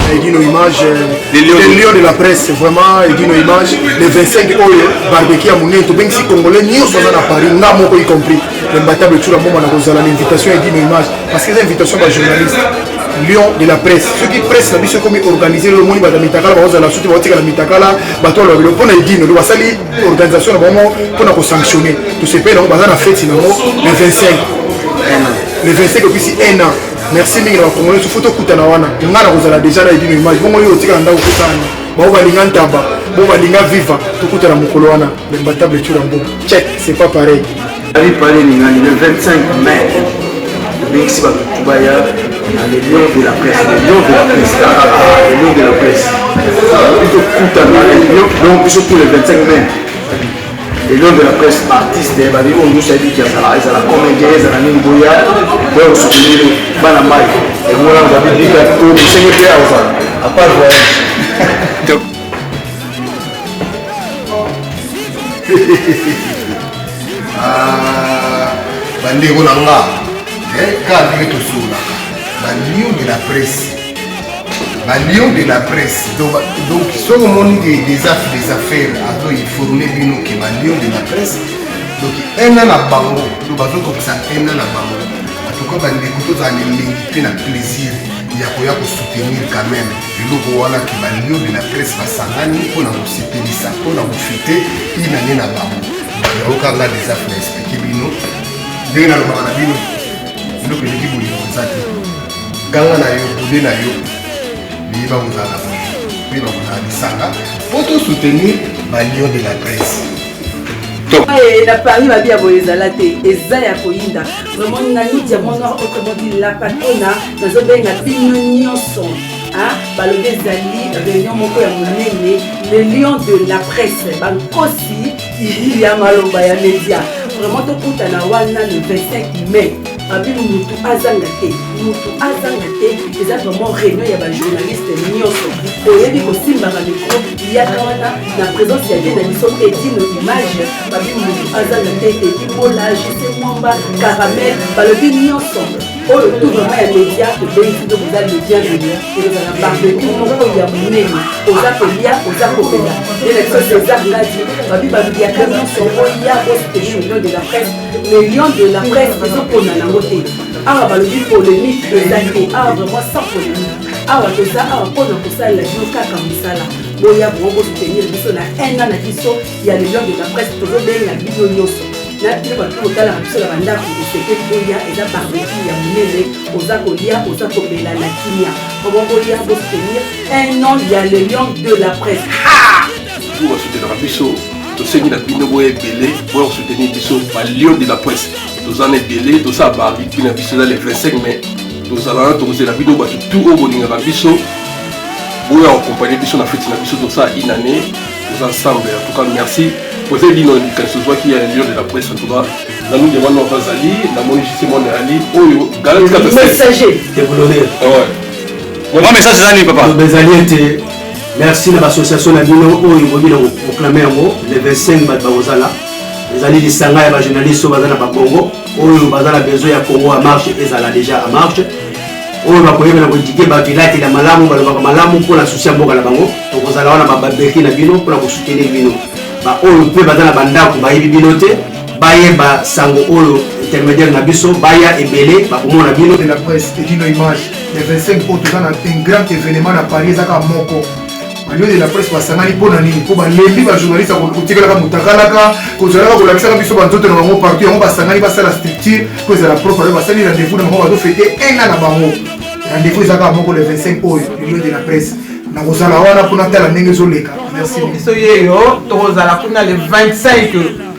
Na Edino Image, les lions de la presse, vraiment Edino Image, le 25 oyo barbecue ya monene tobengisi congolais nyonso aza na Paris, nga moko y compris l'imbattable Tshura Mboma na kozala na invitation ya Edino Image parce que eza invitation ba journaliste lion de la presse. Soki presse na biso ekomi organise, lelo omoni bato ya mitakala bakozala soki bakotikala mitakala, bato aloba bilo mpona Edino do basali organisation na bango mpona kosanctionne. Tosepeli yango, baza na feti nango le 25, le 25 opisi 1 an. Merci mingi na bakongolais, faut tokutana wana. Nga na kozala déjà na Edino Image, bongo yo otikala ndako kosana bao balinga ntaba bo balinga viva. Tokutana mokolo wana. L'imbattable Tshura Mboma, check, c'est pas pareil. Ali pale ningani le 25 mai, tobengisi bato tubaya na le lion de la presse, le lion de la presse, le lion de la presse. Tokutana donc biso tout le 25 mai, le lion de la presse, artiste babi oyo nyonso ayebiki, azala ezala comédien, ezala nini, boya boya kosoutenir bana mai. Yango wana babi bika to mosenge mpe azala à part voyage. Ah, bandeko na nga, kaka ndenge tosololaka, balion de la presse, balion de la presse. Donc soki omoni ke des affaires azoinforme bino ke balion de la presse, donc un an na bango, donc bazokokisa un an na bango. En tout cas bandeko, tozala na elengi mpe na plaisir ya koya kosoutenir quand même eloko wana ke balion de la presse basangani mpona kosepelisa, mpona kofêter une année na bango. Yango kaka nga des affaires na expliquer bino ndenge nalobaka na bino, eloko eleki bolingo eza te. Ganga na yo, bude na yo, liyeba kozala na bolingo mpe bakozala lisanga mpo tosoutenir balion de la presse. Na Paris babi ya boye ezala te, eza ya koyinda vraiment. Nani Diamant Noir, autrement dit la patrona, nazobenga bino nyonso. Balobi ezali réunion moko ya monene, le lion de la presse, bankosi ya maloba ya média. Vraiment tokutana wana le 25 mai. Babi mutu azanga te, mutu azanga te. Eza vraiment réunion ya bajournaliste nyonso oyebi kosimbaka micro, yaka wana na présence ya vie na biso Edino Image. Babi mutu azanga te, Edi Mola, Jc Mwamba, Caramel, balobi nyonso oyo tout vraiment ya média tobengi bino, boza le bienvenu. Ekozala barbecue moko ya monene, oza kolia, oza komela. Nde na biso César Ngadi, babi babiaka nyonso oya bosoutenir le lion de la presse. Le lion de la presse ezopona nango te awa, balobi polémique eza te awa, vraiment sans polémique. Awa toza awa mpona kosalela bino kaka mosala. Boya bongo bosoutenir biso na un an na biso ya le lion de la presse. Tozobenga bino nyonso na bino bato kotalaka biso na bandako, esengeli boya. Eza barbecue ya monene, oza kolia, oza komela na kimia. Vraiment boya bosoutenir un an ya le lion de la presse. Oyo basoutenaka biso, tosengi na bino boya ebele, boya kosoutenir biso balion de la presse. Toza na ebele, tosala barbecue na biso, eza le 25 mai. Tozala wana, tokozela bino bato tout oyo bolingaka biso, boya koaccompagner biso na feti na biso. Tosala une année, toza ensemble. En tout cas merci posé bino likanisi ozwaki ya lion de la presse. En tout cas nanu Diamant Noir azali, namoni Jc Mwana ali oyo. Messager. Déboulonner. Ouais. Mwa message eza nini, papa? Ezali ete merci na baassociation na bino oyo bobi na koproclamer yango le 25. Bato bakozala, ezali lisanga ya bajournaliste oyo baza na babongo, oyo baza na besoin ya Congo en marche, ezala déjà en marche, oyo bakoyeba na koéduquer bato, elatela malamu, balobaka malamu mpona souci ya mboka na bango. Tokozala wana babeki na bino mpona kosoutenir bino. Baoyo mpe baza na bandako bayebi bino te, bayeba sango oyo intermédiaire na biso, baya ebele, bakomona bino. De la presse Edino Image, le 25 oyo toza na un grand événement na Paris. Eza kaka moko, balion de la presse basangani mpo na nini? Mpo balembi bajournaliste kotikalaka motakalaka, kozalaka kolakisaka biso banzoto na bango partout. Yango basangani, basala structure mpo ezala propre. Ayo basali rendez-vous na bango, bazofêter un an na bango. Rendez-vous eza kaka moko, le 25 oyo, le lion de la presse. Nakozala wana mpona tala ndenge ezoleka. Merci. Biso yeyo tokozala kuna le 25,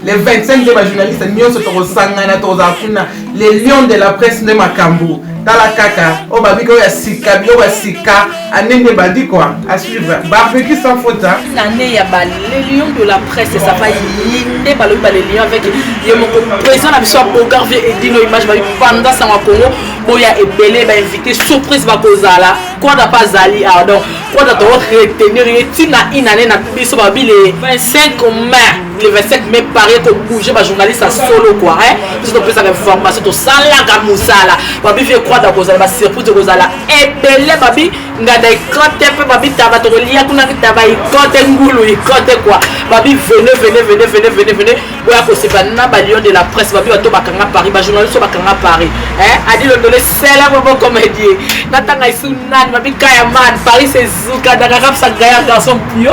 le 25 nde bajournaliste nyonso tokosangana, tokozala kuna. Les lions de la presse nde makambo. Tala kaka oyo babiki oyo ya sika, biloko ya sika ane nde bandi quoi, à suivre, barbecue sans faute. Année ya ba les lions de la presse, ça va yinde. Balobi ba les lions avec ye moko président na biso ya Bogar Vie Edino Image, babi pendant sango ya Congo. Boya ebele, bainvité surprise bakozala, Kwada mpe azali awa. Donc Kwada to retenir ye ntina une année na biso. Babi le 25 mai, le 25 mai, Paris kobouge, bajournaliste ya solo quoi, hein? Biso topesaka information, tosalaka mosala. Babi vie Kwada kozala, basurprise ekozala ebele babi. Nganda ikote mpe babi taba tokolia kuna taba ikote ngulu ikote quoi. Babi venez venez venez venez venez venez boya kosepa na ba lion de la presse babi bato bakanga Paris ba journaliste bakanga Paris. Hein Adi Londole célèbre bon comédien. Natanga isu nani babi Kaya man Paris c'est zuka dakaka psa gaya garçon bio.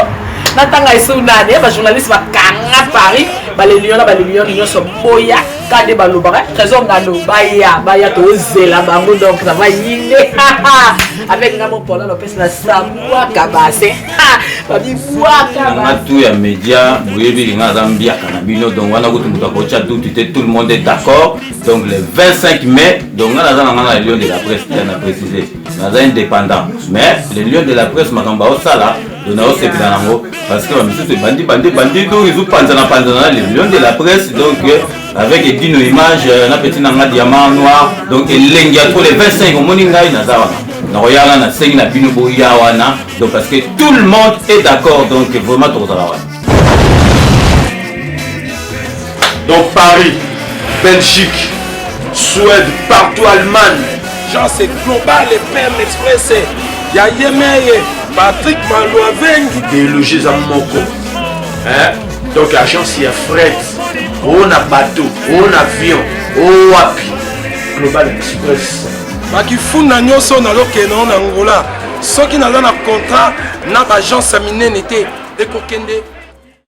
Natanga isu nani eh, ba journaliste bakanga Paris ba les lions na ba les lions nyonso boya ka nde balobaka trésor ngando baya baya tozela bango donc ça va yinde avec nga mopona lopesi na sabwaka base babibwaka nga tout ya média boyebi ke nga aza mbiaka na bino donc wana kutu moto akotya dutu te, tout le monde est d'accord. Donc le 25 mai, donc nga naza na nga na lion de la presse te, na préciser naza indépendant, mais le lion de la presse makambo aosala, donc naosepela nango parce que bamisusu ebandi bandi bandi, donc ezopanzana panzana na le lion de la presse. Donc avec Edino Image na petit na nga Diamant Noir, donc elengi ya trop. Le 25, omoni ngai naza wana, nakoya wana, nasengi na bino boya wana, donc parce que tout le monde est d'accord, donc vraiment tokozala wana. Donc Paris, Belgique, Suède, partout, Allemagne. Genre c'est global et Perle Express. Ya Yemeye, Patrick Malouavengi. Idéologie eza moko. Hein? Donc agence ya fret, o na bateau, o na avion, o wapi. Global Express. Bakifunda nyonso nazokende na Angola, soki naza na contrat na baagence ya minene te, ekokende.